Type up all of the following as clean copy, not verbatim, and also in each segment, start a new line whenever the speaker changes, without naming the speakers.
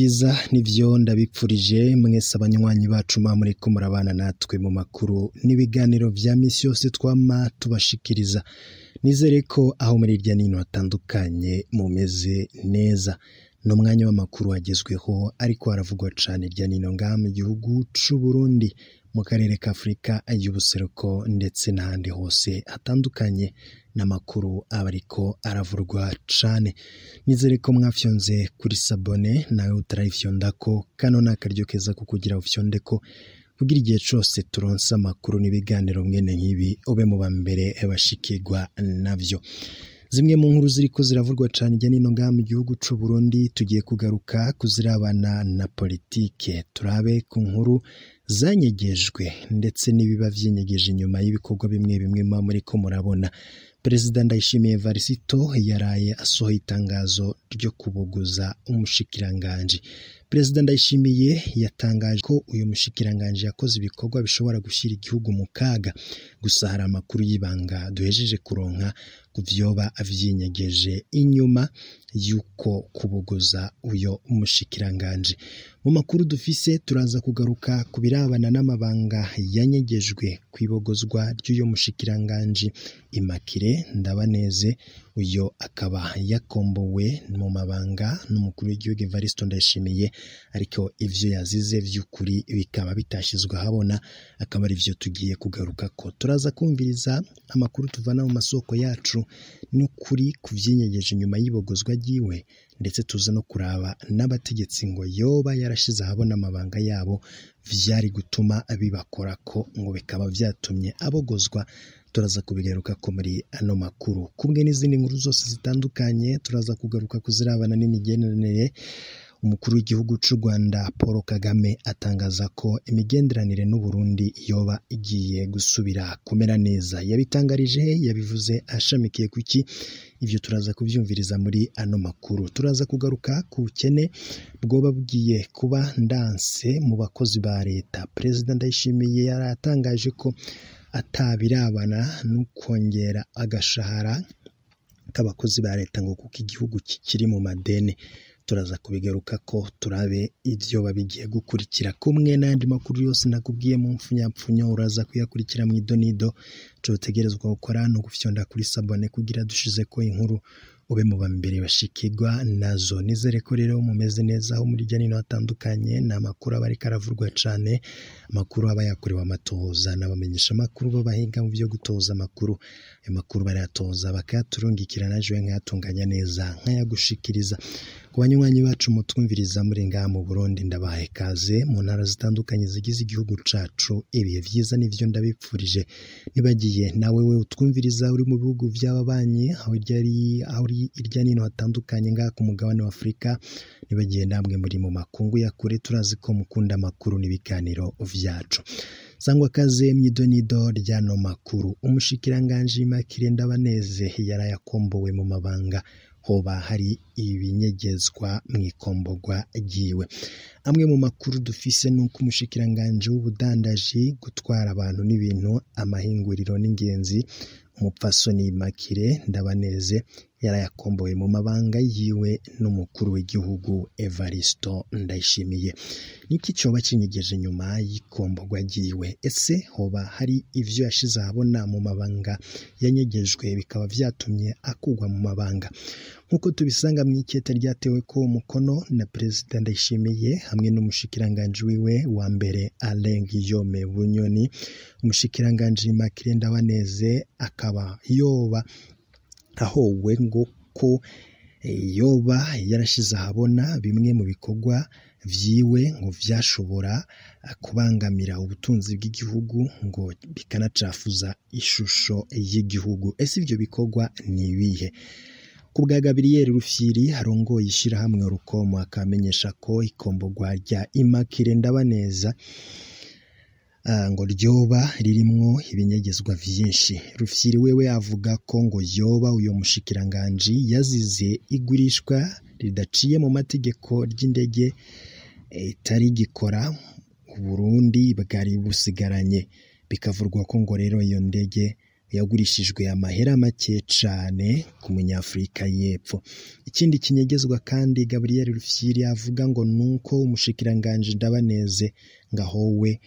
Ibihe vyiza nivyo ndabipfurije mwese abanywanyi bacu muriko murabana natwe mu makuru n'ibiganiro vya misi yose twama tubashikiriza. Nizere ko aho muri hirya nino hatandukanye mumeze neza. Ni umwanya w'amakuru agezweho ariko haravugwa cane hirya nino ngaha mu gihugu c'u Burundi, mu karere ka Afurika y'ubuseruko ndetse n'ahandi hose hatandukanye, n'amakuru aba ariko aravurwa cane. Nizere ko mwafyonze kuri s'abonner, nawe utarayifyondako kano ni akaryo keza ko kugira ufyondeko kugira igihe cose turonse amakuru n'ibiganiro mwene nk'ibi ube mu ba mbere bashikirwa navyo. Zimwe mu nkuru ziriko ziravurwa cane hirya nino ngaha mu gihugu c'u Burundi, tugiye kugaruka kuzirabana na politike, turabe ku nkuru zanyegejwe ndetse n'ibiba vyinyegeje inyuma y'ibikorwa bimwe bimwe muba muriko murabona. Perezida Ndayishimiye Evariste yaraye asohoye itangazo ryo kubogoza umushikiranganji. Perezida Ndayishimiye yatangaje ko uyu mushikiranganji yakoze ibikorwa bishobora gushyira igihugu mu kaga. Gusa hari amakuru y'ibanga duhejeje kuronka ku vyoba vyinyegeje inyuma y'uko kubogoza uyo mushikiranganji. Mu makuru dufise turaza kugaruka ku birabana n'amabanga yanyegejwe kw'ibogozwa ry'uyo mushikiranganji Immaculée Ndabaneze, uyo akaba yakombowe mu mabanga n'umukuru w'igihugu Evariste Ndayishimiye, ariko ivyo yazize vy'ukuri bikaba bitashizwe ahabona, akaba ari vyo tugiye kugarukako. Turaza kumviriza amakuru tuvana mu masoko yacu n'ukuri ku vyinyegeje inyuma y'ibogozwa ryiwe, ndetse tuza no kuraba n'abategetsi ngo yoba yarashize ahabona amabanga yabo vyari gutuma bibakorako, ngo bikaba vyatumye abogozwa. Turaza kubigarukako muri ano makuru kumwe n'izindi nkuru zose zitandukanye. Turaza kugaruka kuzirabana n'imigenderanire. Umukuru w'igihugu c'u Rwanda Paul Kagame atangaza ko imigenderanire n'u Burundi yoba igiye gusubira kumera neza. Yabitangarije he? Yabivuze ashamikiye kuki? Ivyo turaza kuvyumviriza muri ano makuru. Turaza kugaruka ku bukene bwoba bugiye kuba ndanse mu bakozi ba leta. Perezida Ndayishimiye yaratangaje ko atabirabana no kongera agashahara k'abakozi ba leta ngo kuko igihugu kikiri mu madeni. Turaza kubigaruka ko turabe ivyo babigiye gukurikira kumwe n'andi makuru yose nakubwiye mu mfunyapfunyo, uraza kuyakurikira mu idonido. Ico utegerezwa gukora ni ugufyonda kuri s'abonner kugira dushizeko inkuru ube mu ba mbere bashikirwa nazo. Nizere ko rero mumeze neza aho muri hirya nino hatandukanye. Ni amakuru aba ariko aravurwa cane, amakuru aba yakorewe amatohoza n'abamenyesha amakuru b'abahinga mu vyo gutoza amakuru. Ayo makuru barayatoza bakayaturungikira, najewe nkayatunganya neza nkayagushikiriza. Ku banywanyi bacu mutwumviriza muri ngaha mu Burundi, ndabahaye ikaze mu ntara zitandukanye zigize igihugu cacu. Ibihe vyiza nivyo ndabipfurije. Nibagiye nawe we utwumviriza uri mu bihugu vy'ababanyi, aho aho uri hirya nino hatandukanye ngaha ku mugabane wa Afurika, nibagiye namwe muri mu makungu ya kure, turazi ko mukunda amakuru n'ibiganiro vyacu. Sangwa kaze mw'idonido ry'ano makuru. Umushikiranganji Immaculée Ndabaneze yarayakombowe mu mabanga, hoba hari ibinyegezwa mw'ikomborwa ryiwe. Amwe mu makuru dufise nuko umushikiranganji w'ubudandaji, gutwara abantu n'ibintu, amahinguriro n'ingenzi, umupfasoni Immaculée Ndabaneze, yarayakombowe mu mabanga yiwe n'umukuru w'igihugu Evariste Ndayishimiye. Niki coba cinyegeje inyuma y'ikomborwa ryiwe? Ese hoba hari ivyo yashize ahabona mu mabanga yanyegejwe bikaba vyatumye akurwa mu mabanga? Nk'uko tubisanga mw'ikete ryatewe ko umukono na Perezida Ndayishimiye hamwe n'umushikiranganji wiwe wa mbere Alain Guillaume Bunyoni, umushikiranganji Immaculée Ndabaneze akaba yoba ahowe ngo ko yoba yarashize ahabona bimwe mu bikorwa vyiwe ngo vyashobora kubangamira ubutunzi bw'igihugu, ngo bikanacafuza ishusho y'igihugu. Ese ivyo bikorwa ni ibihe? Ku bwa Gabriel Rufyiri arongoye ishirahamwe Rukomo, akamenyesha ko ikomborwa rya Immaculée Ndabaneza ngo ryoba ririmwo ibinyegezwa vyinshi. Rufyiri wewe avuga ko ngo yoba uyo mushikiranganji yazize igurishwa ridaciye mu mategeko ry'indege itari gikora Uburundi bwari busigaranye, bikavurwa ko ngo rero iyo ndege yagurishijwe amahera make cane ku munyafurika y'epfo. Ikindi kinyegezwa kandi Gabriel Rufyiri avuga ngo nuko umushikiranganje Ndabaneze ngahowe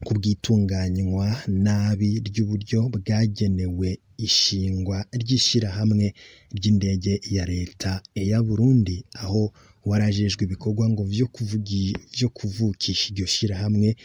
kubwitunganywa nabi ry'uburyo bwagenewe ishingwa ry'ishirahamwe ry'indege ya leta ya Burundi, aho warajejwe ibikorwa ngo vyo kuvukisha iryo shirahamwe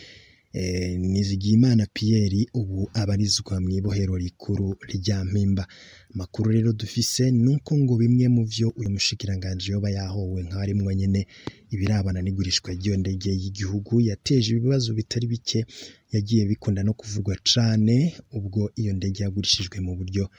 Nizigiyimana Pierre ubu abarizwa mw'ibohero rikuru rya Mpimba. Amakuru rero dufise nuko ngo bimwe mu vyo uyu mushikiranganje yoba yahowe nkarimwo nyene ibirabana n'igurishwa ry'iyo ndege y'igihugu yateje ibibazo bitari bike, yagiye bikunda no kuvugwa cane ubwo iyo ndege yagurishijwe mu buryo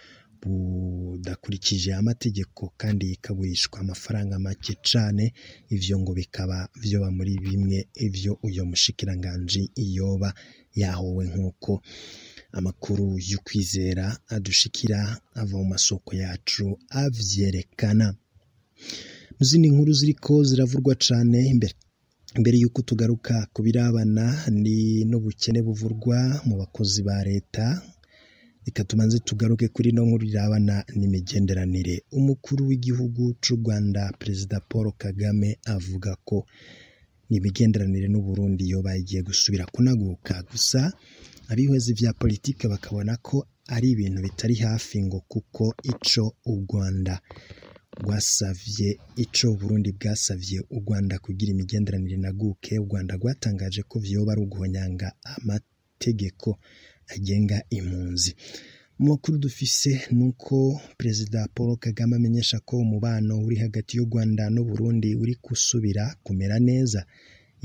budakurikije amategeko kandi ikagurishwa amafaranga make cane. Ivyo ngo bikaba vyoba muri bimwe ivyo uyo mushikiranganje yoba yahowe, nk'uko amakuru y'ukwizera adushikira ava mu masoko yacu avyerekana. Mu zindi nkuru ziriko ziravurwa cane imbere yuko tugaruka ku birabana ni n'ubukene buvurwa mu bakozi ba leta, reka tubanze tugaruke kuri no nkuru irabana n'imigenderanire. Umukuru w'igihugu c'u Rwanda Perezida Paul Kagame avuga ko imigenderanire n'u Burundi yoba igiye gusubira kunaguka, gusa abihweza vya politike bakabona ko ari ibintu bitari hafi ngo kuko ico u Rwanda rwasavye, ico Burundi bwasavye u Rwanda kugira imigenderanire inaguke, u Rwanda rwatangaje ko vyoba ari uguhonyanga amategeko agenga impunzi. Mu makuru dufise nuko Perezida Paul Kagame amenyesha ko umubano uri hagati y'u Rwanda n'u Burundi uri gusubira kumera neza.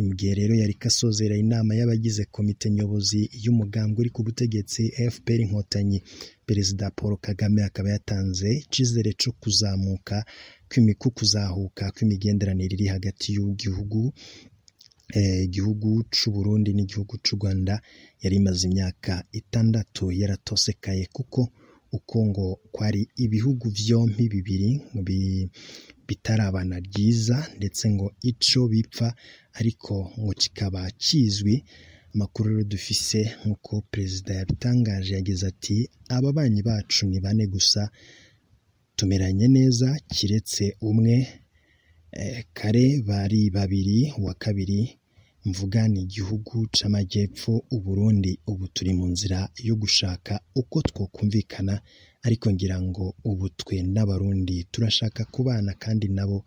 Imbwiye rero yari kasozera inama y'abagize komite nyobozi y'umugambwe uri ku butegetsi FPR Inkotanyi. Perezida Paul Kagame akaba yatanze icizere co kuzamuka kuzahuka kw'imigenderanire iri hagati y'igihugu igihugu c'u Burundi n'igihugu c'u Rwanda yari imaze imyaka 6 yaratosekaye, kuko uko ngo kwari ibihugu vyompi bibiri bitarabana ryiza, ndetse ngo ico bipfa ariko ngo kikaba kizwi. Amakuru rero dufise nkuko perezida yabitangaje yagize ati ababanyi bacu ni bane gusa tumeranye neza kiretse umwe, kare bari babiri, wa kabiri mvuga ni igihugu c'amajyepfo Uburundi. Ubu turi mu nzira yo gushaka uko twokumvikana, ariko ngira ngo ubu twe n'Abarundi turashaka kubana kandi nabo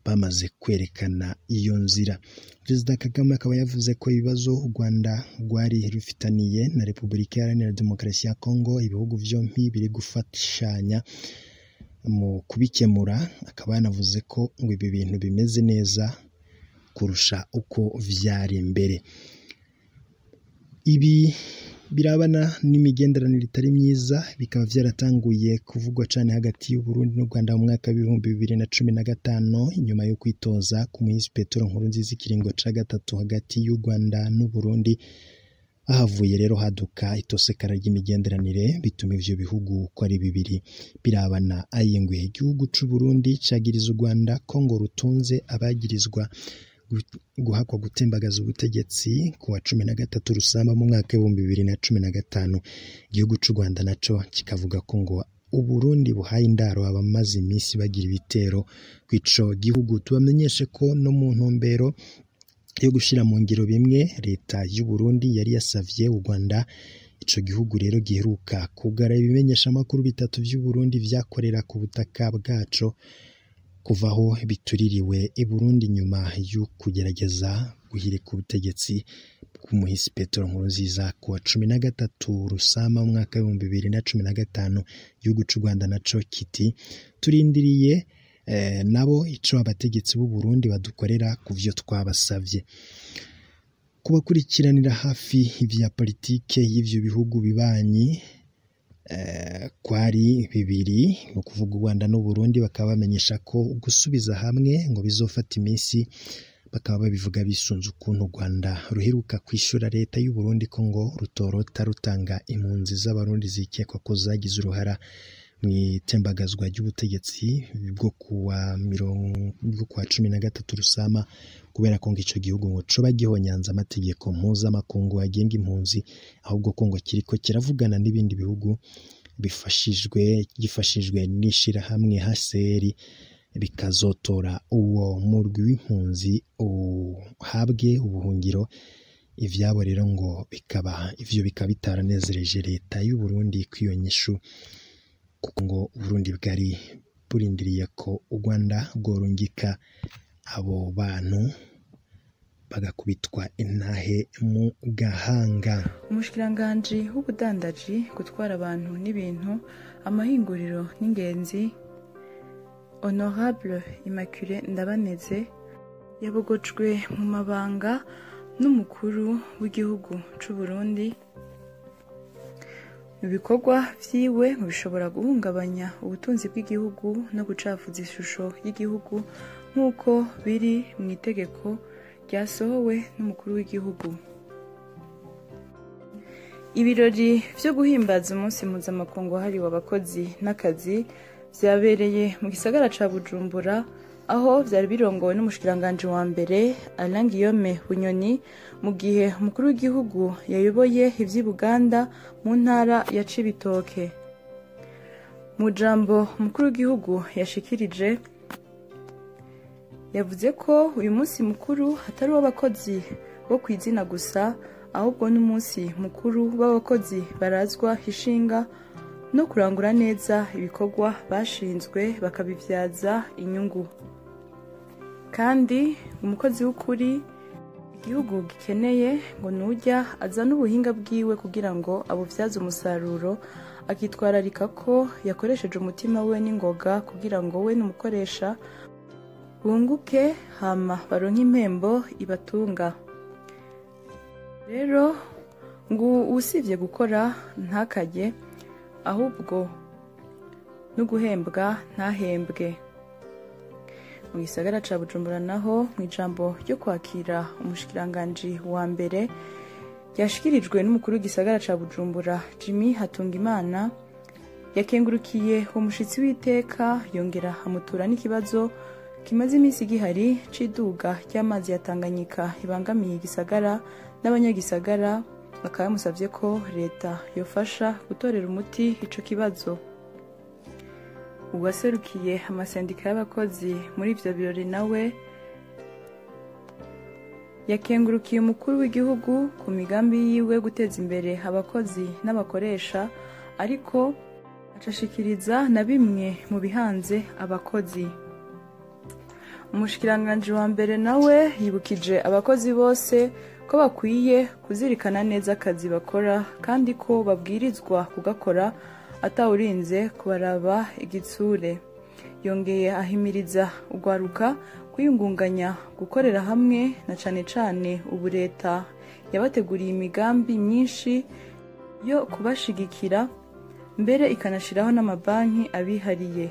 bamaze kwerekana iyo nzira. Perezida Kagame akaba yavuze ko ibibazo u Rwanda rwari rufitaniye na Repubulika Iharanira Demokarasi ya Kongo ibihugu vyompi biri gufatanya mu kubikemura, akaba yanavuze ko ngo ibi bintu bimeze neza kurusha uko vyari mbere. Ibi birabana n'imigenderanire itari myiza bikaba vyaratanguye kuvugwa cane hagati y'u Burundi n'u Rwanda mu mwaka w'ibihumbi 2015 inyuma yo kwitoza ku muhisi Petero Nkurunziza ikiringo ca gatatu hagati y'u Rwanda n'u Burundi. Ahavuye rero haduka itosekara ry'imigenderanire bituma ivyo bihugu uko ari bibiri birabana ayingwe. Igihugu c'u Burundi cagiriza u Rwanda ko ngo rutunze abagirizwa guhakwa gutembagaza ubutegetsi ku wa 13 Rusamba mu mwaka w'ibihumbi 2015. Igihugu c'u Rwanda naco kikavuga ko ngo Uburundi buhaye indaro abamaze iminsi bagira ibitero kw'ico gihugu. Tubamenyeshe ko no mu ntumbero yo gushira mu ngiro bimwe leta y'u Burundi yari yasavye u Rwanda, ico gihugu rero giheruka kugara ibimenyesha makuru bitatu vy'u Burundi vyakorera ku butaka bwaco kuvaho bituririwe i Burundi nyuma yo kugerageza guhirika ubutegetsi bw'umuhisi Petero Nkurunziza ku wa 13 Rusama mu mwaka w'ibihumbi 2015. Igihugu c'u Rwanda naco kiti turindiriye nabo ico abategetsi b'u Burundi badukorera kuvyo twabasavye. Kubakurikiranira hafi ivya politike y'ivyo bihugu bibanyi kwari bibiri, ni ukuvuga u Rwanda n'u Burundi, bakaba bamenyesha ko gusubiza hamwe ngo bizofata iminsi, bakaba babivuga bisunze ukuntu u Rwanda ruheruka kwishura leta y'u Burundi ko ngo rutorota rutanga impunzi z'Abarundi zikekwa ko zagize uruhara Mw'itembagazwa ry'ubutegetsi bwo kuwa 13 Rusama, kubera ko ngo ico gihugu ngo coba gihonyanze amategeko mpuzamakungu agenga impunzi, ahubwo ko ngo kiriko kiravugana n'ibindi bihugu gifashijwe n'ishirahamwe HCR, bikazotora uwo murwi w'impunzi uhabwe ubuhungiro. Ivyabo rero ngo bikaba ivyo bikaba bitaranezereje leta y'u Burundi kw'iyo nyishu, kuko ngo Burundi bwari burindiriye ko u Rwanda rworungika abo bantu bagakubitwa intahe mu gahanga.
Umushikiranganji w'ubudandaji, gutwara abantu n'ibintu, amahinguriro n'ingenzi, Honorable Immaculée Ndabaneze, yabogojwe mu mabanga n'umukuru w'igihugu c'u Burundi. Ibikorwa vyiwe ngo bishobora guhungabanya ubutunzi bw'igihugu no gucafuza ishusho y'igihugu, nk'uko biri mu itegeko ryasohowe n'umukuru w'igihugu. Ibirori vyo guhimbaza umunsi mpuzamakungu wahariwe abakozi n'akazi vyabereye mu gisagara ca Bujumbura, aho vyari birongowe n'umushikiranganji wa mbere Alain Guillaume Bunyoni, mu gihe umukuru w'igihugu yayoboye ivy'i Buganda mu ntara ya Cibitoke. Mu jambo umukuru w'igihugu yashikirije, yavuze ko uyu munsi mukuru atari uw'abakozi bo kw'izina gusa, ahubwo n'umunsi mukuru w'abakozi barazwa ishinga no kurangura neza ibikorwa bashinzwe bakabivyaza inyungu. Kandi umukozi w'ukuri igihugu gikeneye ngo nujya azana ubuhinga bwiwe kugira ngo abuvyaze umusaruro, akitwararika ko yakoresheje umutima we n'ingoga kugira ngo we n'umukoresha bunguke, hama baronke impembo ibatunga. Rero ngo usivye gukora ntakarye, ahubwo no guhembwa ntahembwe. Mu gisagara ca Bujumbura naho, mu ijambo ryo kwakira umushikiranganji wa mbere ryashikirijwe n'umukuru w'igisagara ca Bujumbura Jimmy Hatungimana, yakengurukiye uwo mushitsi w'iteka, yongera amutura n'ikibazo kimaze iminsi gihari c'iduga ry'amazi ya Tanganyika ibangamiye igisagara n'abanyagisagara, bakaba bamusavye ko leta yofasha gutorera umuti ico kibazo. Uwaserukiye amasendika y'abakozi muri ivyo birori nawe yakengurukiye umukuru w'igihugu ku migambi yiwe guteza imbere abakozi n'abakoresha, ariko acashikiriza na bimwe mu bihanze abakozi. Umushikiranganji wa mbere nawe yibukije abakozi bose ko bakwiye kuzirikana neza akazi bakora, kandi ko babwirizwa kugakora atawurinze kubaraba igitsure. Yongeye ahimiriza ugwaruka kwiyungunganya, gukorera hamwe, na cane cane ubu leta yabateguriye imigambi myinshi yo kubashigikira, mbere ikanashiraho n'amabanki abihariye.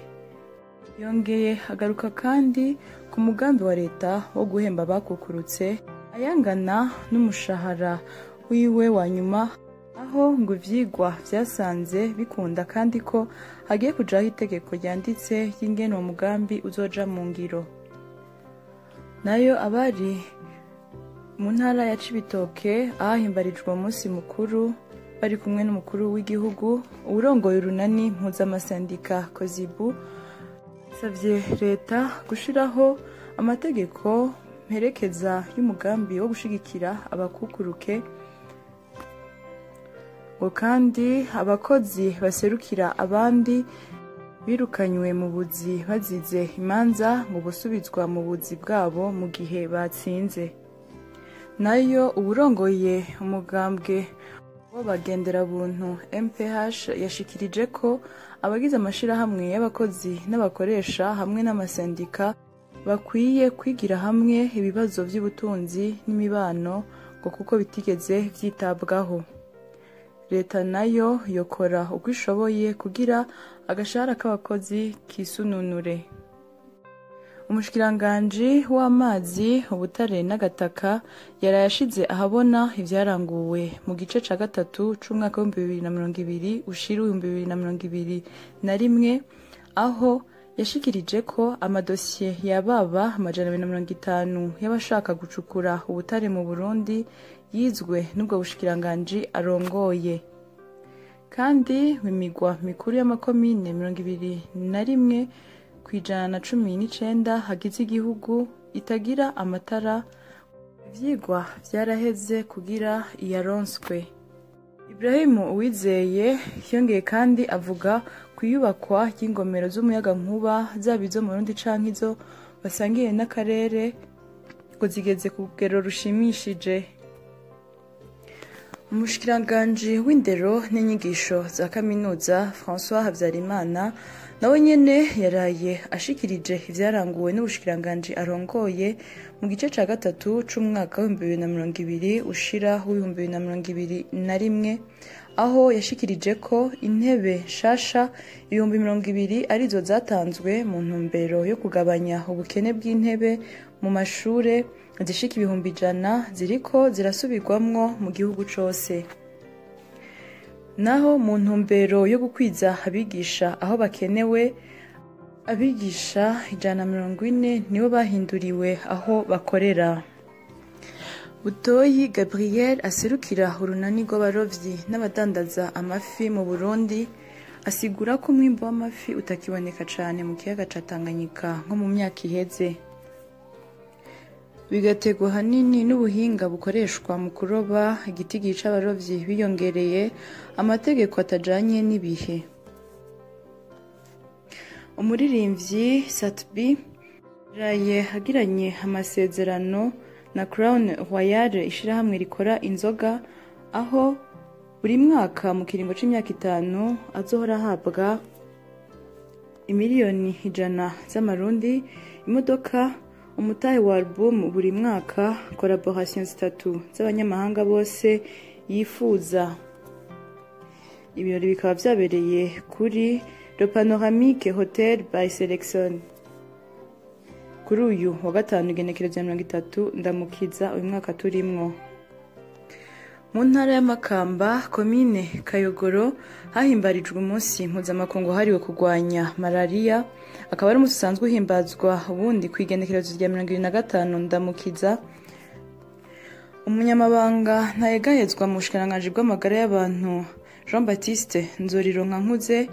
Yongeye agaruka kandi ku mugambi wa leta wo guhemba abakukurutse ayangana n'umushahara wiwe wa nyuma, aho ngo ivyigwa vyasanze bikunda, kandi ko hagiye kujaho itegeko ryanditse ry'ingene uwo mugambi uzoja mu ngiro. Nayo abari mu ntara ya Cibitoke ahahimbarijwe umunsi mukuru bari kumwe n'umukuru w'igihugu, uwurongoye urunani mpuzamasendika Kozibu, savye leta gushiraho amategeko mperekeza y'umugambi wo gushigikira abakukuruke, ngo kandi abakozi baserukira abandi birukanywe mu buzi bazize imanza ngo busubizwa mu buzi bwabo mu gihe batsinze. Nayo uwurongoye umugambwe w'abagenderabuntu MPH yashikirije ko abagize amashirahamwe y'abakozi n'abakoresha hamwe n'amasendika bakwiye kwigira hamwe ibibazo by'ubutunzi n'imibano, ngo kuko bitigeze vyitabwaho. Leta nayo yokora uko ishoboye kugira agashahara k'abakozi kisununure. Umushikiranganji w'amazi, ubutare n'agataka yaraye ashize ahabona ivyaranguwe mu gice ca gatatu c'umwaka w'2020 ushira 2021, aho yashikirije ko amadosiye yababa 250 y'abashaka gucukura ubutare mu Burundi yizwe n'ubwo bushikiranganji arongoye. Kandi imigwa mikuru y'amakomine 21 ku 119 hagize igihugu itagira amatara, ivyigwa vyaraheze kugira iyaronswe. Ibrahim Uwizeye yongeye kandi avuga ku iyubakwa ry'ingomero z'umuyagankuba, zaba izo mu Burundi canke izo basangiye n'akarere, ngo zigeze ku rugero rushimishije. Umushikiranganji w'indero n'inyigisho za kaminuza François Habyarimana nawe nyene yaraye ashikirije ivyaranguwe n'ubushikiranganji arongoye mu gice ca gatatu c'umwaka w'2020 ushira w'2021, aho yashikirije ko intebe nshasha 20,000 arizo zatanzwe mu ntumbero yo kugabanya ubukene bw'intebe mu mashure, zishika 100,000 ziriko zirasubirwamwo mu gihugu cose. Naho mu ntumbero yo gukwiza abigisha aho bakenewe, abigisha 140 nibo bahinduriwe aho bakorera. Butoyi Gabriel aserukira urunani rw'abarovyi n'abadandaza amafi mu Burundi asigura ko umwimbu w'amafi utakiboneka cane mu kiyaga ca Tanganyika nko mu myaka iheze, bigategwa hanini n'ubuhinga bukoreshwa mu kuroba, igitigiri c'abarovyi biyongereye, amategeko atajanye n'ibihe. Umuririmbyi Sat-B yaraye agiranye amasezerano na Crown Royal, ishirahamwe rikora inzoga, aho buri mwaka mu kiringo c'imyaka 5 azohora ahabwa 100,000,000 z'amarundi, imodoka, umutahe wa album buri mwaka, collaboration 3 z'abanyamahanga bose yifuza. Ibirori bikaba vyabereye kuri Le Panoramique Hotel by Selection kuri uyu wa gatanu igenekerezo ya 30 Ndamukiza uyu mwaka turimwo. Mu ntara y'Amakamba, komine Kayogoro, hahimbarijwe umunsi mpuzamakungu wahariwe kurwanya malariya, akaba ari umunsi usanzwe uhimbazwa ubundi ku igenekerezo rya 25 Ndamukiza. Umunyamabanga ntayegayezwa mu bushikiranganji bw'amagara y'abantu Jean Baptiste Nzorironkankuze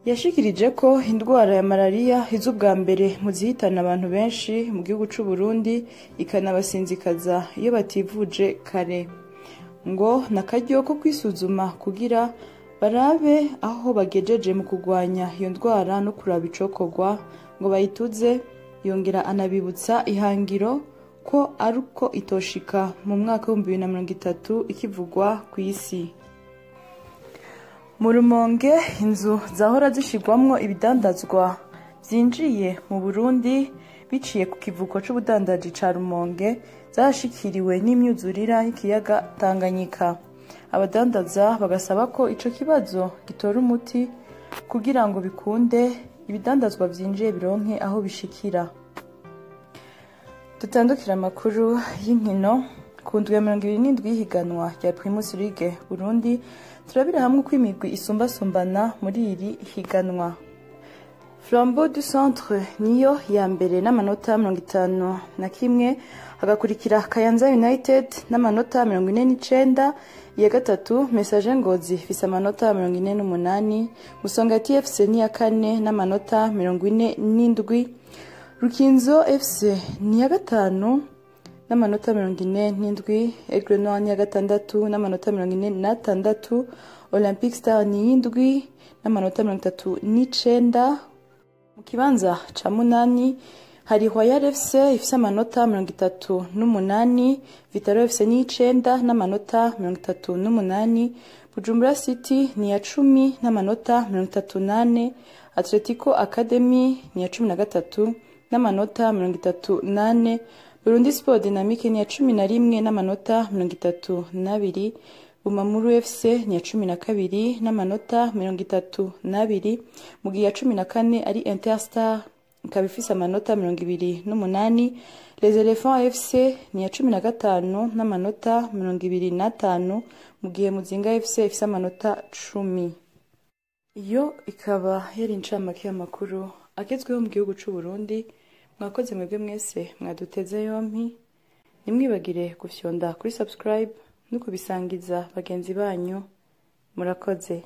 yashikirije ko indwara ya malariya iza ubwa mbere mu zihitana abantu benshi mu gihugu c'u Burundi, ikanabasinzikaza iyo bativuje kare. Ngo nakaryo ko kwisuzuma kugira barabe aho bagejeje mu kurwanya iyo ndwara no kuraba icokorwa ngo bayituze. Yongera anabibutsa ihangiro ko aruko itoshika mu mwaka w'2030 ikivugwa kw'isi. Mu Rumonge, inzu zahora zishirwamwo ibidandazwa vyinjiye mu Burundi biciye ku kivuko c'ubudandaji ca Rumonge zarashikiriwe n'imyuzurira y'ikiyaga Tanganyika. Abadandaza bagasaba ko ico kibazo gitora umuti kugira ngo bikunde ibidandazwa vyinjiye bironke aho bishikira. Dutandukira amakuru y'inkino. Ku ndwi ya 27 y'ihiganwa rya Primus League Burundi, turabira hamwe uko imigwi isumbasumbana muri iri higanwa. Flambeau du Centre niyo ya mbere n'amanota 51, hagakurikira Kayanza United n'amanota 49, iya gatatu Messager Ngozi ifise amanota 48, Musonga TFC ni iya kane n'amanota 47, Rukinzo FC ni iya gatanu n'amanota 47, Aigle Noir ni iya gatandatu n'amanota 46, Olympic Star ni iy'indwi n'amanota 39. Mu kibanza ca munani hari Royal FC ifise amanota 38, Vitalo FC ni icenda n'amanota 38, Bujumbura City ni iya 10 n'amanota 34, Atletico Academy ni iya 13 n'amanota 34, Burundi Sport Dynamique ni iya 11 n'amanota 32, Bumamuru FC ni iya 12 n'amanota 32, mu gihe iya 14 ari Interstar ikaba ifise amanota 28. Les Elephants FC ni iya 15 n'amanota 25, mu gihe Muzinga FC ifise amanota 10. Iyo ikaba yari incamake y'amakuru agezweho mu gihugu c'u Burundi. Mwakoze mwebwe mwese mwaduteze yompi. Ntimwibagire gufyonda kuri subscribe no kubisangiza bagenzi banyu. Murakoze.